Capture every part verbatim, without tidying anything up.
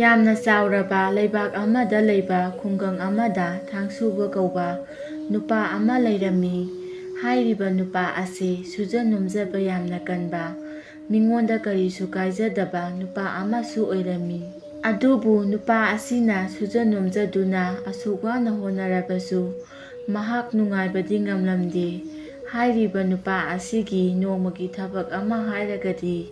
ꯌꯥꯝꯅ ꯆꯥꯎꯔꯕ ꯂꯩꯕꯥꯛ ꯑꯃꯗ ꯂꯩꯕ ꯈꯨꯡꯒꯪ ꯑꯃꯗ ꯊꯥꯡꯁꯨꯕ ꯀꯧꯕ ꯅꯨꯄꯥ ꯑꯃ ꯂꯩꯔꯝꯃꯤ꯫ ꯍꯥꯏꯔꯤꯕ ꯅꯨꯄꯥ ꯑꯁꯤ ꯁꯨꯖ ꯅꯣꯝꯖꯕ ꯌꯥꯝꯅ ꯀꯟꯕ, ꯃꯤꯉꯣꯟꯗ ꯀꯔꯤꯁꯨ ꯀꯥꯏꯖꯗꯕ ꯅꯨꯄꯥ ꯑꯃꯁꯨ ꯑꯣꯏꯔꯝꯃꯤ꯫ ꯑꯗꯨꯕꯨ ꯅꯨꯄꯥ ꯑꯁꯤꯅ ꯁꯨꯖ ꯅꯣꯝꯖꯗꯨꯅ ꯑꯁꯨꯛ ꯋꯥꯅ ꯍꯣꯠꯅꯔꯕꯁꯨ ꯃꯍꯥꯛ ꯅꯨꯡꯉꯥꯏꯕꯗꯤ ꯉꯝꯂꯝꯗꯦ꯫ ꯍꯥꯏꯔꯤꯕ ꯅꯨꯄꯥ ꯑꯁꯤꯒꯤ ꯅꯣꯡꯃꯒꯤ ꯊꯕꯛ ꯑꯃ ꯍꯥꯏꯔꯒꯗꯤ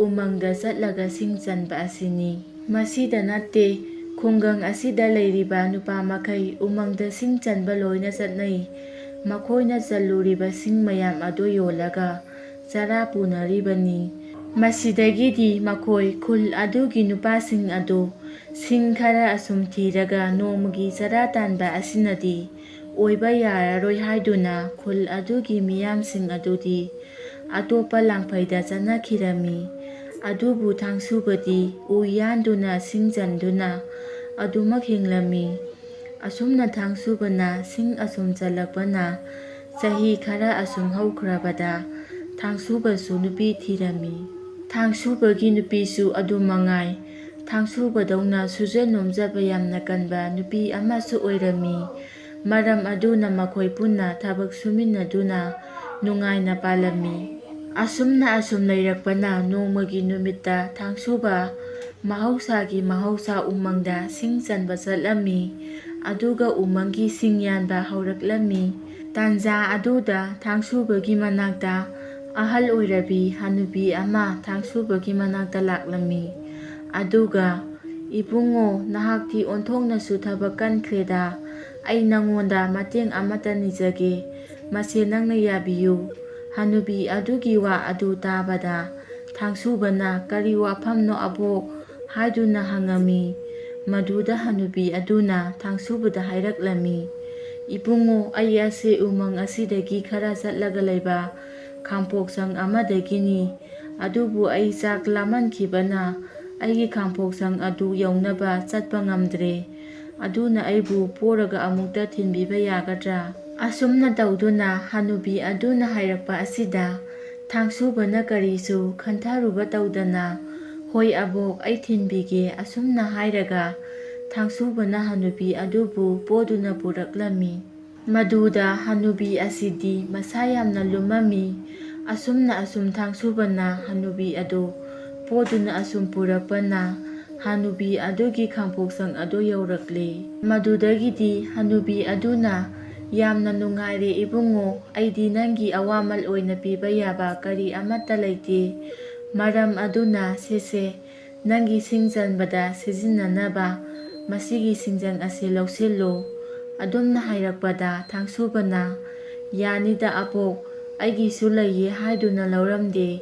ꯎꯃꯪꯗ ꯆꯠꯂꯒ ꯁꯤꯡ ꯆꯟꯕ ꯑꯁꯤꯅꯤ꯫ ꯃꯁꯤꯗ ꯅꯠꯇꯦ, ꯈꯨꯡꯒꯪ ꯑꯁꯤꯗ ꯂꯩꯔꯤꯕ ꯅꯨꯄꯥ ꯃꯈꯩ ꯎꯃꯪꯗ ꯁꯤꯡ ꯆꯟꯕ ꯂꯣꯏꯅ ꯆꯠꯅꯩ꯫ ꯃꯈꯣꯏꯅ ꯆꯜꯂꯨꯔꯤꯕ ꯁꯤꯡ ꯃꯌꯥꯝ ꯑꯗꯨ ꯌꯣꯜꯂꯒ ꯆꯔꯥ ꯄꯨꯅꯔꯤꯕꯅꯤ꯫ ꯃꯁꯤꯗꯒꯤꯗꯤ ꯃꯈꯣꯏ ꯈꯨꯜ ꯑꯗꯨꯒꯤ ꯅꯨꯄꯥꯁꯤꯡ ꯑꯗꯨ ꯁꯤꯡ ꯈꯔ ꯑꯁꯨꯝ ꯊꯤꯔꯒ ꯅꯣꯡꯃꯒꯤ ꯆꯔꯥ ꯇꯥꯟꯕ ꯑꯁꯤꯅꯗꯤ ꯑꯣꯏꯕ ꯌꯥꯔꯔꯣꯏ ꯍꯥꯏꯗꯨꯅ ꯈꯨꯜ ꯑꯗꯨꯒꯤ ꯃꯤꯌꯥꯝꯁꯤꯡ ꯑꯗꯨꯗꯤ ꯑꯇꯣꯞꯄ ꯂꯥꯡꯐꯩꯗ ꯆꯠꯅꯈꯤꯔꯝꯃꯤ꯫ ꯑꯗꯨꯕꯨ ꯊꯥꯡꯁꯨꯕꯗꯤ ꯎ ꯌꯥꯟꯗꯨꯅ ꯁꯤꯡ ꯆꯟꯗꯨꯅ ꯑꯗꯨꯃꯛ ꯍꯤꯡꯂꯝꯃꯤ꯫ ꯑꯁꯨꯝꯅ ꯊꯥꯡꯁꯨꯕꯅ ꯁꯤꯡ ꯑꯁꯨꯝ ꯆꯜꯂꯛꯄꯅ ꯆꯍꯤ ꯈꯔ ꯑꯁꯨꯝ ꯍꯧꯈ꯭ꯔꯕꯗ ꯊꯥꯡꯁꯨꯕꯁꯨ ꯅꯨꯄꯤ ꯊꯤꯔꯝꯃꯤ꯫ ꯊꯥꯡꯁꯨꯕꯒꯤ ꯅꯨꯄꯤꯁꯨ ꯑꯗꯨ ꯃꯉꯥꯏ꯫ ꯊꯥꯡꯁꯨꯕꯗꯧꯅ ꯁꯨꯖ ꯅꯣꯝꯖꯕ ꯌꯥꯝꯅ ꯀꯟꯕ ꯅꯨꯄꯤ ꯑꯃꯁꯨ ꯑꯣꯏꯔꯝꯃꯤ꯫ ꯃꯔꯝ ꯑꯗꯨꯅ ꯃꯈꯣꯏ ꯄꯨꯟꯅ ꯊꯕꯛ ꯁꯨꯃꯤꯟꯅꯗꯨꯅ ꯅꯨꯡꯉꯥꯏꯅ ꯄꯥꯜꯂꯝꯃꯤ꯫ ꯑꯁꯨꯝꯅ ꯑꯁꯨꯝ ꯂꯩꯔꯛꯄꯅ ꯅꯣꯡꯃꯒꯤ ꯅꯨꯃꯤꯠꯇ ꯊꯥꯡꯁꯨꯕ ꯃꯍꯧꯁꯥꯒꯤ ꯃꯍꯧꯁꯥ ꯎꯃꯪꯗ ꯁꯤꯡ ꯆꯟꯕ ꯆꯠꯂꯝꯃꯤ꯫ ꯑꯗꯨꯒ ꯎꯃꯪꯒꯤ ꯁꯤꯡ ꯌꯥꯟꯕ ꯍꯧꯔꯛꯂꯝꯃꯤ꯫ ꯇꯥꯟꯖꯥ ꯑꯗꯨꯗ ꯊꯥꯡꯁꯨꯕꯒꯤ ꯃꯅꯥꯛꯇ ꯑꯍꯜ ꯑꯣꯏꯔꯕꯤ ꯍꯅꯨꯕꯤ ꯑꯃ ꯊꯥꯡꯁꯨꯕꯒꯤ ꯃꯅꯥꯛꯇ ꯂꯥꯛꯂꯝꯃꯤ꯫ ꯑꯗꯨꯒ, "ꯏꯕꯨꯡꯉꯣ, ꯅꯍꯥꯛꯇꯤ ꯑꯣꯟꯊꯣꯛꯅꯁꯨ ꯊꯕꯛ ꯀꯟꯈ꯭ꯔꯦꯗ꯫ ꯑꯩ ꯅꯉꯣꯟꯗ ꯃꯇꯦꯡ ꯑꯃꯠꯇ ꯅꯤꯖꯒꯦ꯫ ꯃꯁꯦ ꯅꯪꯅ ꯌꯥꯕꯤꯌꯨ꯫" ꯍꯅꯨꯕꯤ ꯑꯗꯨꯒꯤ ꯋꯥ ꯑꯗꯨ ꯇꯥꯕꯗ ꯊꯥꯡꯁꯨꯕꯅ, "ꯀꯔꯤ ꯋꯥꯐꯝꯅꯣ ꯑꯕꯣꯛ?" ꯍꯥꯏꯗꯨꯅ ꯍꯪꯉꯝꯃꯤ꯫ ꯃꯗꯨꯗ ꯍꯅꯨꯕꯤ ꯑꯗꯨꯅ ꯊꯥꯡꯁꯨꯕꯗ ꯍꯥꯏꯔꯛꯂꯝꯃꯤ, "ꯏꯕꯨꯡꯉꯣ, ꯑꯩ ꯑꯁꯦ ꯎꯃꯪ ꯑꯁꯤꯗꯒꯤ ꯈꯔ ꯆꯠꯂꯒ ꯂꯩꯕ ꯈꯥꯝꯄꯣꯛꯁꯪ ꯑꯃꯗꯒꯤꯅꯤ꯫ ꯑꯗꯨꯕꯨ ꯑꯩ ꯆꯥꯛ ꯂꯥꯝꯃꯟꯈꯤꯕꯅ ꯑꯩꯒꯤ ꯈꯥꯝꯄꯣꯛꯁꯪ ꯑꯗꯨ ꯌꯧꯅꯕ ꯆꯠꯄ ꯉꯝꯗ꯭ꯔꯦ꯫ ꯑꯗꯨꯅ ꯑꯩꯕꯨ ꯄꯣꯔꯒ ꯑꯃꯨꯛꯇ ꯊꯤꯟꯕꯤꯕ ꯌꯥꯒꯗ꯭ꯔꯥ?" ꯑꯁꯨꯝꯅ ꯇꯧꯗꯨꯅ ꯍꯅꯨꯕꯤ ꯑꯗꯨꯅ ꯍꯥꯏꯔꯛꯄ ꯑꯁꯤꯗ ꯊꯥꯡꯁꯨꯕꯅ ꯀꯔꯤꯁꯨ ꯈꯟꯊꯔꯨꯕ ꯇꯧꯗꯅ "ꯍꯣꯏ ꯑꯕꯣꯛ, ꯑꯩ ꯊꯤꯟꯕꯤꯒꯦ," ꯑꯁꯨꯝꯅ ꯍꯥꯏꯔꯒ ꯊꯥꯡꯁꯨꯕꯅ ꯍꯅꯨꯕꯤ ꯑꯗꯨꯕꯨ ꯄꯣꯗꯨꯅ ꯄꯨꯔꯛꯂꯝꯃꯤ꯫ ꯃꯗꯨꯗ ꯍꯅꯨꯕꯤ ꯑꯁꯤꯗꯤ ꯃꯁꯥ ꯌꯥꯝꯅ ꯂꯨꯝꯃꯝꯃꯤ꯫ ꯑꯁꯨꯝꯅ ꯑꯁꯨꯝ ꯊꯥꯡꯁꯨꯕꯅ ꯍꯅꯨꯕꯤ ꯑꯗꯨ ꯄꯣꯗꯨꯅ ꯑꯁꯨꯝ ꯄꯨꯔꯛꯄꯅ ꯍꯅꯨꯕꯤ ꯑꯗꯨꯒꯤ ꯈꯥꯡꯄꯣꯛꯁꯪ ꯑꯗꯨ ꯌꯧꯔꯛꯂꯦ꯫ ꯃꯗꯨꯗꯒꯤꯗꯤ ꯍꯅꯨꯕꯤ ꯑꯗꯨꯅ, "ꯌꯥꯝꯅ ꯅꯨꯡꯉꯥꯏꯔꯦ ꯏꯕꯨꯡꯉꯣ, ꯑꯩꯗꯤ ꯅꯪꯒꯤ ꯑꯋꯥꯃꯜ ꯑꯣꯏꯅ ꯄꯤꯕ ꯌꯥꯕ ꯀꯔꯤ ꯑꯃꯠꯇ ꯂꯩꯇꯦ꯫ ꯃꯔꯝ ꯑꯗꯨꯅ ꯁꯦ ꯁꯦ, ꯅꯪꯒꯤ ꯁꯤꯡ ꯆꯟꯕꯗ ꯁꯤꯖꯤꯟꯅꯅꯕ ꯃꯁꯤꯒꯤ ꯁꯤꯡꯖꯪ ꯑꯁꯤ ꯂꯧꯁꯤꯜꯂꯨ"꯫ ꯑꯗꯨꯝꯅ ꯍꯥꯏꯔꯛꯄꯗ ꯊꯥꯡꯁꯨꯕꯅ, "ꯌꯥꯅꯤꯗ ꯑꯕꯣꯛ, ꯑꯩꯒꯤꯁꯨ ꯂꯩꯌꯦ" ꯍꯥꯏꯗꯨꯅ ꯂꯧꯔꯝꯗꯦ꯫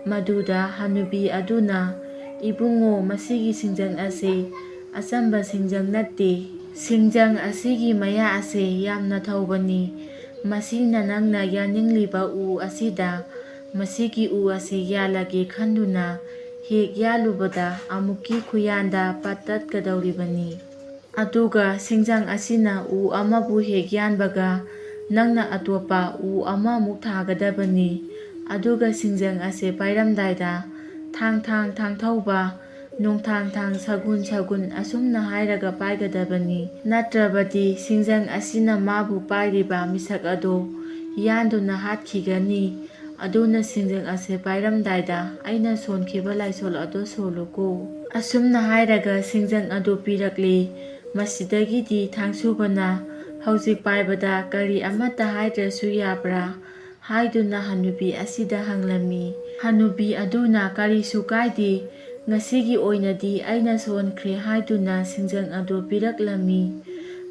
ꯃꯗꯨꯗ ꯍꯅꯨꯕꯤ ꯑꯗꯨꯅ, "ꯏꯕꯨꯡꯉꯣ, ꯃꯁꯤꯒꯤ ꯁꯤꯡꯖꯪ ꯑꯁꯤ ꯑꯆꯝꯕ ꯁꯤꯡꯖꯪ ꯅꯠꯇꯦ꯫ ꯁꯤꯡꯖꯪ ꯑꯁꯤꯒꯤ ꯃꯌꯥ ꯑꯁꯤ ꯌꯥꯝꯅ ꯊꯧꯕꯅꯤ꯫ ꯃꯁꯤꯅ ꯅꯪꯅ ꯌꯥꯅꯤꯡꯂꯤꯕ ꯎ ꯑꯁꯤꯗ ꯃꯁꯤꯒꯤ ꯎ ꯑꯁꯤ ꯌꯥꯜꯂꯒꯦ ꯈꯟꯗꯨꯅ ꯍꯦꯛ ꯌꯥꯜꯂꯨꯕꯗ ꯑꯃꯨꯛꯀꯤ ꯈꯨꯌꯥꯟꯗ ꯄꯠ ꯇꯠꯀꯗꯧꯔꯤꯕꯅꯤ꯫ ꯑꯗꯨꯒ ꯁꯤꯡꯖꯪ ꯑꯁꯤꯅ ꯎ ꯑꯃꯕꯨ ꯍꯦꯛ ꯌꯥꯟꯕꯒ ꯅꯪꯅ ꯑꯇꯣꯞꯄ ꯎ ꯑꯃꯃꯨꯛ ꯊꯥꯒꯗꯕꯅꯤ꯫ ꯑꯗꯨꯒ ꯁꯤꯡꯖꯪ ꯑꯁꯤ ꯄꯥꯏꯔꯝꯗꯥꯏꯗ ꯊꯥꯡ ꯊꯥꯡ ꯊꯥꯡ ꯊꯧꯕ, ꯅꯣꯡꯊꯥꯡ ꯊꯥꯡ ꯁꯒꯨꯟ ꯁꯒꯨꯟ ꯑꯁꯨꯝꯅ ꯍꯥꯏꯔꯒ ꯄꯥꯏꯒꯗꯕꯅꯤ꯫ ꯅꯠꯇ꯭ꯔꯕꯗꯤ ꯁꯤꯡꯖꯪ ꯑꯁꯤꯅ ꯃꯥꯕꯨ ꯄꯥꯏꯔꯤꯕ ꯃꯤꯁꯛ ꯑꯗꯨ ꯌꯥꯟꯗꯨꯅ ꯍꯥꯠꯈꯤꯒꯅꯤ꯫ ꯑꯗꯨꯅ ꯁꯤꯡꯖꯪ ꯑꯁꯤ ꯄꯥꯏꯔꯝꯗꯥꯏꯗ ꯑꯩꯅ ꯁꯣꯟꯈꯤꯕ ꯂꯥꯏꯁꯣꯟ ꯑꯗꯨ ꯁꯣꯜꯂꯨꯀꯣ"꯫ ꯑꯁꯨꯝꯅ ꯍꯥꯏꯔꯒ ꯁꯤꯡꯖꯪ ꯑꯗꯨ ꯄꯤꯔꯛꯂꯤ꯫ ꯃꯁꯤꯗꯒꯤꯗꯤ ꯊꯥꯡꯁꯨꯕꯅ, "ꯍꯧꯖꯤꯛ ꯄꯥꯏꯕꯗ ꯀꯔꯤ ꯑꯃꯠꯇ ꯍꯥꯏꯗ꯭ꯔꯁꯨ ꯌꯥꯕ꯭ꯔꯥ?" ꯍꯥꯏꯗꯨꯅ ꯍꯅꯨꯕꯤ ꯑꯁꯤꯗ ꯍꯪꯂꯝꯃꯤ꯫ ꯍꯅꯨꯕꯤ ꯑꯗꯨꯅ, "ꯀꯔꯤꯁꯨ ꯀꯥꯏꯗꯦ, ꯉꯁꯤꯒꯤ ꯑꯣꯏꯅꯗꯤ ꯑꯩꯅ ꯁꯣꯟꯈ꯭ꯔꯦ" ꯍꯥꯏꯗꯨꯅ ꯁꯤꯡꯖꯪ ꯑꯗꯨ ꯄꯤꯔꯛꯂꯝꯃꯤ꯫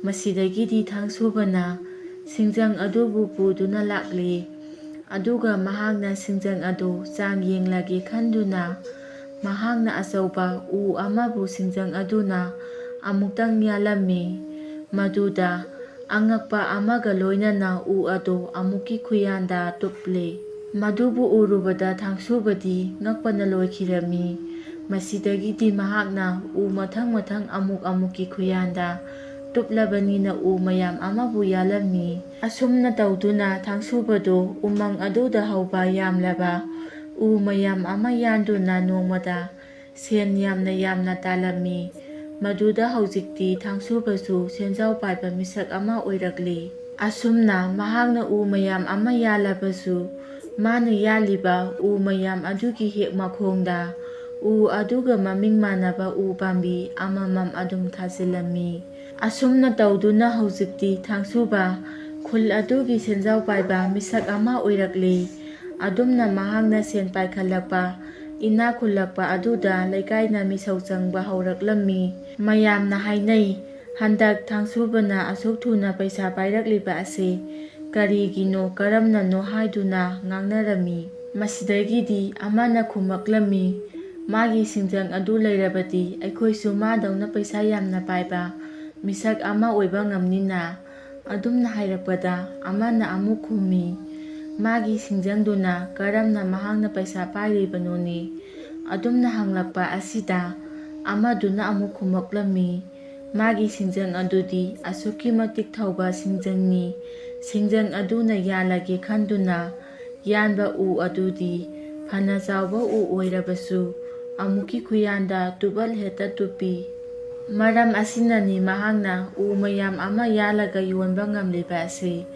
ꯃꯁꯤꯗꯒꯤꯗꯤ ꯊꯥꯡꯁꯨꯕꯅ ꯁꯤꯡꯖꯪ ꯑꯗꯨꯕꯨ ꯄꯨꯗꯨꯅ ꯂꯥꯛꯂꯤ꯫ ꯑꯗꯨꯒ ꯃꯍꯥꯛꯅ ꯁꯤꯡꯖꯪ ꯑꯗꯨ ꯆꯥꯡ ꯌꯦꯡꯂꯒꯦ ꯈꯟꯗꯨꯅ ꯃꯍꯥꯛꯅ ꯑꯆꯧꯕ ꯎ ꯑꯃꯕꯨ ꯁꯤꯡꯖꯪ ꯑꯗꯨꯅ ꯑꯃꯨꯛꯇꯪ ꯌꯥꯜꯂꯝꯃꯤ꯫ ꯃꯗꯨꯗ ꯑꯉꯛꯄ ꯑꯃꯒ ꯂꯣꯏꯅꯅ ꯎ ꯑꯗꯨ ꯑꯃꯨꯛꯀꯤ ꯈꯨꯌꯥꯟꯗ ꯇꯨꯞꯂꯦ꯫ ꯃꯗꯨꯕꯨ ꯎꯔꯨꯕꯗ ꯊꯥꯡꯁꯨꯕꯗꯤ ꯉꯛꯄꯅ ꯂꯣꯏꯈꯤꯔꯝꯃꯤ꯫ ꯃꯁꯤꯗꯒꯤꯗꯤ ꯃꯍꯥꯛꯅ ꯎ ꯃꯊꯪ ꯃꯊꯪ ꯑꯃꯨꯛ ꯑꯃꯨꯛꯀꯤ ꯈꯨꯌꯥꯟꯗ ꯇꯨꯞꯂꯕꯅꯤꯅ ꯎ ꯃꯌꯥꯝ ꯑꯃꯕꯨ ꯌꯥꯜꯂꯝꯃꯤ꯫ ꯑꯁꯨꯝꯅ ꯇꯧꯗꯨꯅ ꯊꯥꯡꯁꯨꯕꯗꯨ ꯎꯃꯪ ꯑꯗꯨꯗ ꯍꯧꯕ ꯌꯥꯝꯂꯕ ꯎ ꯃꯌꯥꯝ ꯑꯃ ꯌꯥꯟꯗꯨꯅ ꯅꯣꯡꯃꯗ ꯁꯦꯟ ꯌꯥꯝꯅ ꯌꯥꯝꯅ ꯇꯥꯜꯂꯝꯃꯤ꯫ ꯃꯗꯨꯗ ꯍꯧꯖꯤꯛꯇꯤ ꯊꯥꯡꯁꯨꯕꯁꯨ ꯁꯦꯟꯖꯥꯎ ꯄꯥꯏꯕ ꯃꯤꯁꯛ ꯑꯃ ꯑꯣꯏꯔꯛꯂꯤ꯫ ꯑꯁꯨꯝꯅ ꯃꯍꯥꯛꯅ ꯎ ꯃꯌꯥꯝ ꯑꯃ ꯌꯥꯜꯂꯕꯁꯨ, ꯃꯥꯅ ꯌꯥꯜꯂꯤꯕ ꯎ ꯃꯌꯥꯝ ꯑꯗꯨꯒꯤ ꯍꯦꯛ ꯃꯈꯣꯡꯗ ꯎ ꯑꯗꯨꯒ ꯃꯃꯤꯡ ꯃꯥꯟꯅꯕ ꯎ ꯄꯥꯝꯕꯤ ꯑꯃꯃꯝ ꯑꯗꯨꯝ ꯊꯥꯖꯤꯜꯂꯝꯃꯤ꯫ ꯑꯁꯨꯝꯅ ꯇꯧꯗꯨꯅ ꯍꯧꯖꯤꯛꯇꯤ ꯊꯥꯡꯁꯨꯕ ꯈꯨꯜ ꯑꯗꯨꯒꯤ ꯁꯦꯟꯖꯥꯎ ꯄꯥꯏꯕ ꯃꯤꯁꯛ ꯑꯃ ꯑꯣꯏꯔꯛꯂꯤ꯫ ꯑꯗꯨꯝꯅ ꯃꯍꯥꯛꯅ ꯁꯦꯟ ꯄꯥꯏꯈꯠꯂꯛꯄ, ꯏꯅꯥꯛ ꯈꯨꯜꯂꯛꯄ ꯑꯗꯨꯗ ꯂꯩꯀꯥꯏꯅ ꯃꯤꯁꯧ ꯆꯪꯕ ꯍꯧꯔꯛꯂꯝꯃꯤ꯫ ꯃꯌꯥꯝꯅ ꯍꯥꯏꯅꯩ, "ꯍꯟꯗꯛ ꯊꯥꯡꯁꯨꯕꯅ ꯑꯁꯨꯛ ꯊꯨꯅ ꯄꯩꯁꯥ ꯄꯥꯏꯔꯛꯂꯤꯕ ꯑꯁꯤ ꯀꯔꯤꯒꯤꯅꯣ, ꯀꯔꯝꯅꯅꯣ?" ꯍꯥꯏꯗꯨꯅ ꯉꯥꯡꯅꯔꯝꯃꯤ꯫ ꯃꯁꯤꯗꯒꯤꯗꯤ ꯑꯃꯅ ꯈꯨꯝꯃꯛꯂꯝꯃꯤ, "ꯃꯥꯒꯤ ꯁꯤꯡꯖꯪ ꯑꯗꯨ ꯂꯩꯔꯕꯗꯤ ꯑꯩꯈꯣꯏꯁꯨ ꯃꯥꯗꯧꯅ ꯄꯩꯁꯥ ꯌꯥꯝꯅ ꯄꯥꯏꯕ ꯃꯤꯁꯛ ꯑꯃ ꯑꯣꯏꯕ ꯉꯝꯅꯤꯅ?" ꯑꯗꯨꯝꯅ ꯍꯥꯏꯔꯛꯄꯗ ꯑꯃꯅ ꯑꯃꯨꯛ ꯈꯨꯝꯃꯤ, "ꯃꯥꯒꯤ ꯁꯤꯡꯖꯪꯗꯨꯅ ꯀꯔꯝꯅ ꯃꯍꯥꯛꯅ ꯄꯩꯁꯥ ꯄꯥꯏꯔꯤꯕꯅꯣꯅꯦ?" ꯑꯗꯨꯝꯅ ꯍꯪꯂꯛꯄ ꯑꯁꯤꯗ ꯑꯃꯗꯨꯅ ꯑꯃꯨꯛ ꯈꯨꯝꯃꯛꯂꯝꯃꯤ, "ꯃꯥꯒꯤ ꯁꯤꯡꯖꯪ ꯑꯗꯨꯗꯤ ꯑꯁꯨꯛꯀꯤ ꯃꯇꯤꯛ ꯊꯧꯕ ꯁꯤꯡꯖꯪꯅꯤ꯫ ꯁꯤꯡꯖꯪ ꯑꯗꯨꯅ ꯌꯥꯜꯂꯒꯦ ꯈꯟꯗꯨꯅ ꯌꯥꯟꯕ ꯎ ꯑꯗꯨꯗꯤ ꯐꯅ ꯆꯥꯎꯕ ꯎ ꯑꯣꯏꯔꯕꯁꯨ ꯑꯃꯨꯛꯀꯤ ꯈꯨꯌꯥꯟꯗ ꯇꯨꯕꯜ ꯍꯦꯛꯇ ꯇꯨꯞꯄꯤ꯫ ꯃꯔꯝ ꯑꯁꯤꯅꯅꯤ ꯃꯍꯥꯛꯅ ꯎ ꯃꯌꯥꯝ ꯑꯃ ꯌꯥꯜꯂꯒ ꯌꯣꯟꯕ ꯉꯝꯂꯤꯕ ꯑꯁꯤ꯫"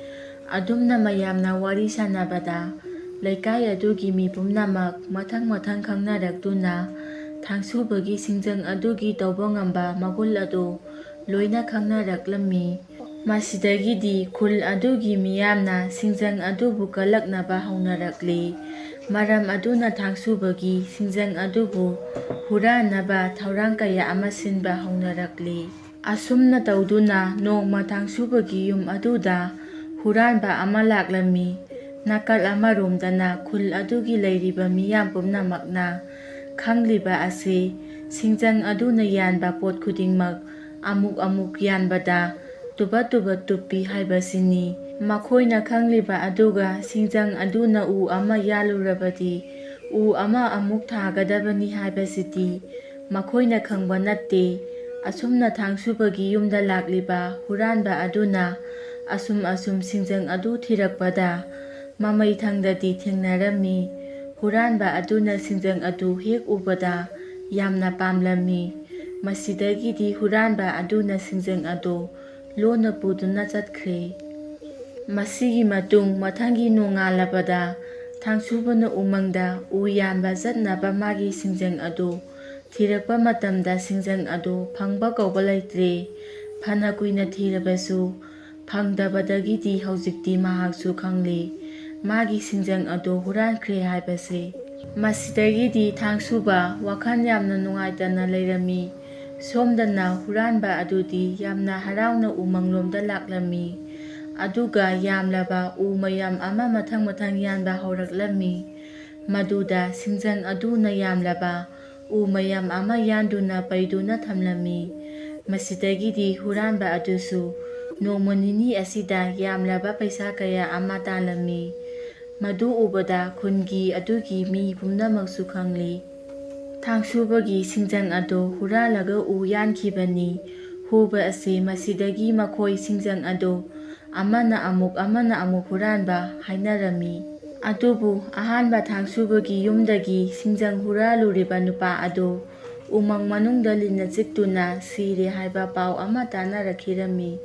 ꯑꯗꯨꯝꯅ ꯃꯌꯥꯝꯅ ꯋꯥꯔꯤ ꯁꯥꯟꯅꯕꯗ ꯂꯩꯀꯥꯏ ꯑꯗꯨꯒꯤ ꯃꯤ ꯄꯨꯝꯅꯃꯛ ꯃꯊꯪ ꯃꯊꯪ ꯈꯪꯅꯔꯛꯇꯨꯅ ꯊꯥꯡꯁꯨꯕꯒꯤ ꯁꯤꯡꯖꯪ ꯑꯗꯨꯒꯤ ꯇꯧꯕ ꯉꯝꯕ ꯃꯒꯨꯟ ꯑꯗꯨ ꯂꯣꯏꯅ ꯈꯪꯅꯔꯛꯂꯝꯃꯤ꯫ ꯃꯁꯤꯗꯒꯤꯗꯤ ꯈꯨꯜ ꯑꯗꯨꯒꯤ ꯃꯤꯌꯥꯝꯅ ꯁꯤꯡꯖꯪ ꯑꯗꯨꯕꯨ ꯀꯜꯂꯛꯅꯕ ꯍꯧꯅꯔꯛꯂꯤ꯫ ꯃꯔꯝ ꯑꯗꯨꯅ ꯊꯥꯡꯁꯨꯕꯒꯤ ꯁꯤꯡꯖꯪ ꯑꯗꯨꯕꯨ ꯍꯨꯔꯥꯟꯅꯕ ꯊꯧꯔꯥꯡ ꯀꯌꯥ ꯑꯃ ꯁꯤꯟꯕ ꯍꯧꯅꯔꯛꯂꯤ꯫ ꯑꯁꯨꯝꯅ ꯇꯧꯗꯨꯅ ꯅꯣꯡꯃ ꯊꯥꯡꯁꯨꯕꯒꯤ ꯌꯨꯝ ꯑꯗꯨꯗ ꯍꯨꯔꯥꯟꯕ ꯑꯃ ꯂꯥꯛꯂꯝꯃꯤ꯫ ꯅꯥꯀꯜ ꯑꯃꯔꯣꯝꯗꯅ ꯈꯨꯜ ꯑꯗꯨꯒꯤ ꯂꯩꯔꯤꯕ ꯃꯤꯌꯥꯝ ꯄꯨꯝꯅꯃꯛꯅ ꯈꯪꯂꯤꯕ ꯑꯁꯤ, ꯁꯤꯡꯖꯪ ꯑꯗꯨꯅ ꯌꯥꯟꯕ ꯄꯣꯠ ꯈꯨꯗꯤꯡꯃꯛ ꯑꯃꯨꯛ ꯑꯃꯨꯛ ꯌꯥꯟꯕꯗ ꯇꯨꯕ ꯇꯨꯕ ꯇꯨꯞꯄꯤ ꯍꯥꯏꯕꯁꯤꯅꯤ꯫ ꯃꯈꯣꯏꯅ ꯈꯪꯂꯤꯕ ꯑꯗꯨꯒ ꯁꯤꯡꯖꯪ ꯑꯗꯨꯅ ꯎ ꯑꯃ ꯌꯥꯜꯂꯨꯔꯕꯗꯤ ꯎ ꯑꯃ ꯑꯃꯨꯛ ꯊꯥꯒꯗꯕꯅꯤ ꯍꯥꯏꯕꯁꯤꯗꯤ ꯃꯈꯣꯏꯅ ꯈꯪꯕ ꯅꯠꯇꯦ꯫ ꯑꯁꯨꯝꯅ ꯊꯥꯡꯁꯨꯕꯒꯤ ꯌꯨꯝꯗ ꯂꯥꯛꯂꯤꯕ ꯍꯨꯔꯥꯟꯕ ꯑꯗꯨꯅ ꯑꯁꯨꯝ ꯑꯁꯨꯝ ꯁꯤꯡꯖꯪ ꯑꯗꯨ ꯊꯤꯔꯛꯄꯗ ꯃꯃꯩ ꯊꯪꯗꯗꯤ ꯊꯦꯡꯅꯔꯝꯃꯤ꯫ ꯍꯨꯔꯥꯟꯕ ꯑꯗꯨꯅ ꯁꯤꯡꯖꯪ ꯑꯗꯨ ꯍꯦꯛ ꯎꯕꯗ ꯌꯥꯝꯅ ꯄꯥꯝꯂꯝꯃꯤ꯫ ꯃꯁꯤꯗꯒꯤꯗꯤ ꯍꯨꯔꯥꯟꯕ ꯑꯗꯨꯅ ꯁꯤꯡꯖꯪ ꯑꯗꯨ ꯂꯣꯟꯅ ꯄꯨꯗꯨꯅ ꯆꯠꯈ꯭ꯔꯦ꯫ ꯃꯁꯤꯒꯤ ꯃꯇꯨꯡ ꯃꯊꯪꯒꯤ ꯅꯣꯡꯉꯥꯜꯂꯕꯗ ꯊꯥꯡꯁꯨꯕꯅ ꯎꯃꯪꯗ ꯎ ꯌꯥꯟꯕ ꯆꯠꯅꯕ ꯃꯥꯒꯤ ꯁꯤꯡꯖꯪ ꯑꯗꯨ ꯊꯤꯔꯛꯄ ꯃꯇꯝꯗ ꯁꯤꯡꯖꯪ ꯑꯗꯨ ꯐꯪꯕ ꯀꯧꯕ ꯂꯩꯇ꯭ꯔꯦ꯫ ꯐꯅ ꯀꯨꯏꯅ ꯊꯤꯔꯕꯁꯨ ꯐꯪꯗꯕꯗꯒꯤꯗꯤ ꯍꯧꯖꯤꯛꯇꯤ ꯃꯍꯥꯛꯁꯨ ꯈꯪꯂꯦ, ꯃꯥꯒꯤ ꯁꯤꯡꯖꯪ ꯑꯗꯨ ꯍꯨꯔꯥꯟꯈ꯭ꯔꯦ ꯍꯥꯏꯕꯁꯦ꯫ ꯃꯁꯤꯗꯒꯤꯗꯤ ꯊꯥꯡꯁꯨꯕ ꯋꯥꯈꯜ ꯌꯥꯝꯅ ꯅꯨꯡꯉꯥꯏꯇꯅ ꯂꯩꯔꯝꯃꯤ꯫ ꯁꯣꯝꯗꯅ ꯍꯨꯔꯥꯟꯕ ꯑꯗꯨꯗꯤ ꯌꯥꯝꯅ ꯍꯔꯥꯎꯅ ꯎꯃꯪꯂꯣꯝꯗ ꯂꯥꯛꯂꯝꯃꯤ꯫ ꯑꯗꯨꯒ ꯌꯥꯝꯂꯕ ꯎ ꯃꯌꯥꯝ ꯑꯃ ꯃꯊꯪ ꯃꯊꯪ ꯌꯥꯟꯕ ꯍꯧꯔꯛꯂꯝꯃꯤ꯫ ꯃꯗꯨꯗ ꯁꯤꯡꯖꯪ ꯑꯗꯨꯅ ꯌꯥꯝꯂꯕ ꯎ ꯃꯌꯥꯝ ꯑꯃ ꯌꯥꯟꯗꯨꯅ ꯄꯩꯗꯨꯅ ꯊꯝꯂꯝꯃꯤ꯫ ꯃꯁꯤꯗꯒꯤꯗꯤ ꯍꯨꯔꯥꯟꯕ ꯑꯗꯨꯁꯨ ꯅꯣꯡꯃ ꯅꯤꯅꯤ ꯑꯁꯤꯗ ꯌꯥꯝꯂꯕ ꯄꯩꯁꯥ ꯀꯌꯥ ꯑꯃ ꯇꯥꯜꯂꯝꯃꯤ꯫ ꯃꯗꯨ ꯎꯕꯗ ꯈꯨꯟꯒꯤ ꯑꯗꯨꯒꯤ ꯃꯤ ꯄꯨꯝꯅꯃꯛꯁꯨ ꯈꯪꯂꯤ꯫ ꯊꯥꯡꯁꯨꯕꯒꯤ ꯁꯤꯡꯖꯪ ꯑꯗꯨ ꯍꯨꯔꯥꯜꯂꯒ ꯎ ꯌꯥꯟꯈꯤꯕꯅꯤ꯫ ꯍꯨꯕ ꯑꯁꯤ ꯃꯁꯤꯗꯒꯤ ꯃꯈꯣꯏ ꯁꯤꯡꯖꯪ ꯑꯗꯨ ꯑꯃꯅ ꯑꯃꯨꯛ ꯑꯃꯅ ꯑꯃꯨꯛ ꯍꯨꯔꯥꯟꯕ ꯍꯥꯏꯅꯔꯝꯃꯤ꯫ ꯑꯗꯨꯕꯨ ꯑꯍꯥꯟꯕ ꯊꯥꯡꯁꯨꯕꯒꯤ ꯌꯨꯝꯗꯒꯤ ꯁꯤꯡꯖꯪ ꯍꯨꯔꯥꯜꯂꯨꯔꯤꯕ ꯅꯨꯄꯥ ꯑꯗꯨ ꯎꯃꯪ ꯃꯅꯨꯡꯗ ꯂꯤꯟꯅ ꯆꯤꯛꯇꯨꯅ ꯁꯤꯔꯦ ꯍꯥꯏꯕ ꯄꯥꯎ ꯑꯃ ꯇꯥꯅꯔꯛꯈꯤꯔꯝꯃꯤ꯫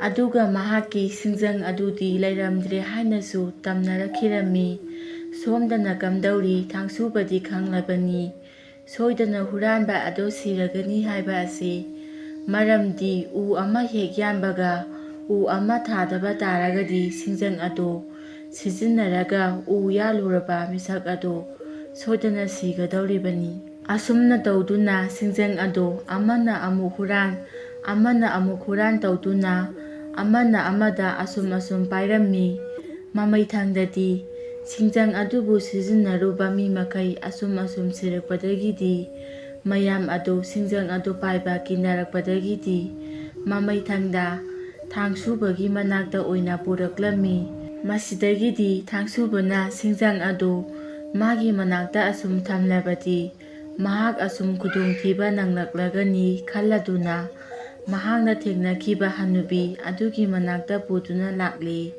ꯑꯗꯨꯒ ꯃꯍꯥꯛꯀꯤ ꯁꯤꯡꯖꯪ ꯑꯗꯨꯗꯤ ꯂꯩꯔꯝꯗ꯭ꯔꯦ ꯍꯥꯏꯅꯁꯨ ꯇꯝꯅꯔꯛꯈꯤꯔꯝꯃꯤ꯫ ꯁꯣꯝꯗꯅ ꯀꯝꯗꯧꯔꯤ ꯊꯥꯡꯁꯨꯕꯗꯤ ꯈꯪꯂꯕꯅꯤ꯫ ꯁꯣꯏꯗꯅ ꯍꯨꯔꯥꯟꯕ ꯑꯗꯨ ꯁꯤꯔꯒꯅꯤ ꯍꯥꯏꯕ ꯑꯁꯤ꯫ ꯃꯔꯝꯗꯤ ꯎ ꯑꯃ ꯍꯦꯛ ꯌꯥꯟꯕꯒ ꯎ ꯑꯃ ꯊꯥꯗꯕ ꯇꯥꯔꯒꯗꯤ ꯁꯤꯡꯖꯪ ꯑꯗꯨ ꯁꯤꯖꯤꯟꯅꯔꯒ ꯎ ꯌꯥꯜꯂꯨꯔꯕ ꯃꯤꯁꯛ ꯑꯗꯨ ꯁꯣꯏꯗꯅ ꯁꯤꯒꯗꯧꯔꯤꯕꯅꯤ꯫ ꯑꯁꯨꯝꯅ ꯇꯧꯗꯨꯅ ꯁꯤꯡꯖꯪ ꯑꯗꯨ ꯑꯃꯅ ꯑꯃꯨꯛ ꯍꯨꯔꯥꯟ, ꯑꯃꯅ ꯑꯃꯨꯛ ꯍꯨꯔꯥꯟ ꯇꯧꯗꯨꯅ ꯑꯃꯅ ꯑꯃꯗ ꯑꯁꯨꯝ ꯑꯁꯨꯝ ꯄꯥꯏꯔꯝꯃꯤ꯫ ꯃꯃꯩꯊꯪꯗꯗꯤ ꯁꯤꯡꯖꯪ ꯑꯗꯨꯕꯨ ꯁꯤꯖꯤꯟꯅꯔꯨꯕ ꯃꯤ ꯃꯈꯩ ꯑꯁꯨꯝ ꯑꯁꯨꯝ ꯁꯤꯔꯛꯄꯗꯒꯤꯗꯤ ꯃꯌꯥꯝ ꯑꯗꯨ ꯁꯤꯡꯖꯪ ꯑꯗꯨ ꯄꯥꯏꯕ ꯀꯤꯅꯔꯛꯄꯗꯒꯤꯗꯤ ꯃꯃꯩꯊꯪꯗ ꯊꯥꯡꯁꯨꯕꯒꯤ ꯃꯅꯥꯛꯇ ꯑꯣꯏꯅ ꯄꯨꯔꯛꯂꯝꯃꯤ꯫ ꯃꯁꯤꯗꯒꯤꯗꯤ ꯊꯥꯡꯁꯨꯕꯅ ꯁꯤꯡꯖꯪ ꯑꯗꯨ ꯃꯥꯒꯤ ꯃꯅꯥꯛꯇ ꯑꯁꯨꯝ ꯊꯝꯂꯕꯗꯤ ꯃꯍꯥꯛ ꯑꯁꯨꯝ ꯈꯨꯗꯣꯡꯊꯤꯕ ꯅꯪꯂꯛꯂꯒꯅꯤ ꯈꯜꯂꯗꯨꯅ ꯃꯍꯥꯛꯅ ꯊꯦꯡꯅꯈꯤꯕ ꯍꯅꯨꯕꯤ ꯑꯗꯨꯒꯤ ꯃꯅꯥꯛꯇ ꯄꯨꯗꯨꯅ ꯂꯥꯛꯂꯤ꯫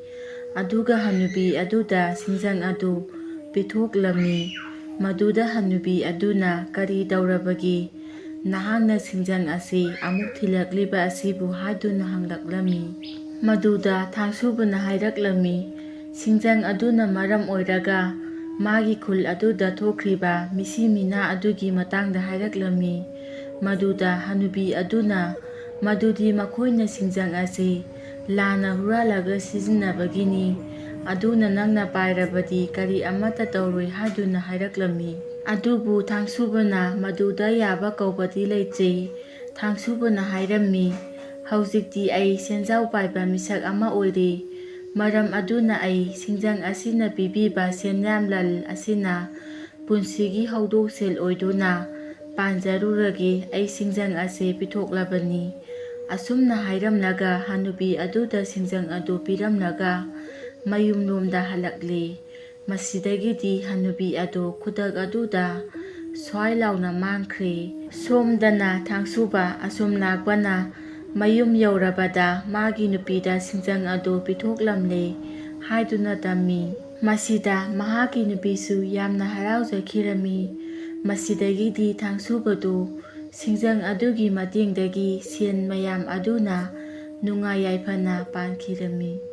ꯑꯗꯨꯒ ꯍꯅꯨꯕꯤ ꯑꯗꯨꯗ ꯁꯤꯡꯖꯪ ꯑꯗꯨ ꯄꯤꯊꯣꯛꯂꯝꯃꯤ꯫ ꯃꯗꯨꯗ ꯍꯅꯨꯕꯤ ꯑꯗꯨꯅ, "ꯀꯔꯤ ꯇꯧꯔꯕꯒꯦ? ꯅꯍꯥꯛꯅ ꯁꯤꯡꯖꯪ ꯑꯁꯤ ꯑꯃꯨꯛ ꯊꯤꯜꯂꯛꯂꯤꯕ ꯑꯁꯤꯕꯨ?" ꯍꯥꯏꯗꯨꯅ ꯍꯪꯂꯛꯂꯝꯃꯤ꯫ ꯃꯗꯨꯗ ꯊꯥꯡꯁꯨꯕꯅ ꯍꯥꯏꯔꯛꯂꯝꯃꯤ, ꯁꯤꯡꯖꯪ ꯑꯗꯨꯅ ꯃꯔꯝ ꯑꯣꯏꯔꯒ ꯃꯥꯒꯤ ꯈꯨꯜ ꯑꯗꯨꯗ ꯊꯣꯛꯈ꯭ꯔꯤꯕ ꯃꯤꯁꯤ ꯃꯤꯅꯥ ꯑꯗꯨꯒꯤ ꯃꯇꯥꯡꯗ ꯍꯥꯏꯔꯛꯂꯝꯃꯤ꯫ ꯃꯗꯨꯗ ꯍꯅꯨꯕꯤ ꯑꯗꯨꯅ, "ꯃꯗꯨꯗꯤ ꯃꯈꯣꯏꯅ ꯁꯤꯡꯖꯪ ꯑꯁꯤ ꯂꯥꯟꯅ ꯍꯨꯔꯥꯜꯂꯒ ꯁꯤꯖꯤꯟꯅꯕꯒꯤꯅꯤ꯫ ꯑꯗꯨꯅ ꯅꯪꯅ ꯄꯥꯏꯔꯕꯗꯤ ꯀꯔꯤ ꯑꯃꯠꯇ ꯇꯧꯔꯣꯏ" ꯍꯥꯏꯗꯨꯅ ꯍꯥꯏꯔꯛꯂꯝꯃꯤ꯫ ꯑꯗꯨꯕꯨ ꯊꯥꯡꯁꯨꯕꯅ ꯃꯗꯨꯗ ꯌꯥꯕ ꯀꯧꯕꯗꯤ ꯂꯩꯇ꯭ꯔꯦ꯫ ꯊꯥꯡꯁꯨꯕꯅ ꯍꯥꯏꯔꯝꯃꯤ, "ꯍꯧꯖꯤꯛꯇꯤ ꯑꯩ ꯁꯦꯟꯖꯥꯎ ꯄꯥꯏꯕ ꯃꯤꯁꯛ ꯑꯃ ꯑꯣꯏꯔꯦ꯫ ꯃꯔꯝ ꯑꯗꯨꯅ ꯑꯩ ꯁꯤꯡꯖꯪ ꯑꯁꯤꯅ ꯄꯤꯕꯤꯕ ꯁꯦꯟꯌꯥꯝꯂꯜ ꯑꯁꯤꯅ ꯄꯨꯟꯁꯤꯒꯤ ꯍꯧꯗꯣꯡꯁꯦꯜ ꯑꯣꯏꯗꯨꯅ ꯄꯥꯟꯖꯔꯨꯔꯒꯦ꯫ ꯑꯩ ꯁꯤꯡꯖꯪ ꯑꯁꯤ ꯄꯤꯊꯣꯛꯂꯕꯅꯤ"꯫ ꯑꯁꯨꯝꯅ ꯍꯥꯏꯔꯝꯂꯒ ꯍꯅꯨꯕꯤ ꯑꯗꯨꯗ ꯁꯤꯡꯖꯪ ꯑꯗꯨ ꯄꯤꯔꯝꯂꯒ ꯃꯌꯨꯝꯂꯣꯝꯗ ꯍꯜꯂꯛꯂꯦ꯫ ꯃꯁꯤꯗꯒꯤꯗꯤ ꯍꯅꯨꯕꯤ ꯑꯗꯨ ꯈꯨꯗꯛ ꯑꯗꯨꯗ ꯁ꯭ꯋꯥꯏ ꯂꯥꯎꯅ ꯃꯥꯡꯈ꯭ꯔꯦ꯫ ꯁꯣꯝꯗꯅ ꯊꯥꯡꯁꯨꯕ ꯑꯁꯨꯝ ꯂꯥꯛꯄꯅ ꯃꯌꯨꯝ ꯌꯧꯔꯕꯗ ꯃꯥꯒꯤ ꯅꯨꯄꯤꯗ ꯁꯤꯡꯖꯪ ꯑꯗꯨ ꯄꯤꯊꯣꯛꯂꯝꯂꯦ ꯍꯥꯏꯗꯨꯅ ꯇꯝꯃꯤ꯫ ꯃꯁꯤꯗ ꯃꯍꯥꯛꯀꯤ ꯅꯨꯄꯤꯁꯨ ꯌꯥꯝꯅ ꯍꯔꯥꯎꯖꯈꯤꯔꯝꯃꯤ꯫ ꯃꯁꯤꯗꯒꯤꯗꯤ ꯊꯥꯡꯁꯨꯕꯗꯨ ꯁꯤꯡꯖꯪ ꯑꯗꯨꯒꯤ ꯃꯇꯦꯡꯗꯒꯤ ꯁꯦꯟ ꯃꯌꯥꯝ ꯑꯗꯨꯅ ꯅꯨꯡꯉꯥꯏ ꯌꯥꯏꯐꯅ ꯄꯥꯟꯈꯤꯔꯝꯃꯤ꯫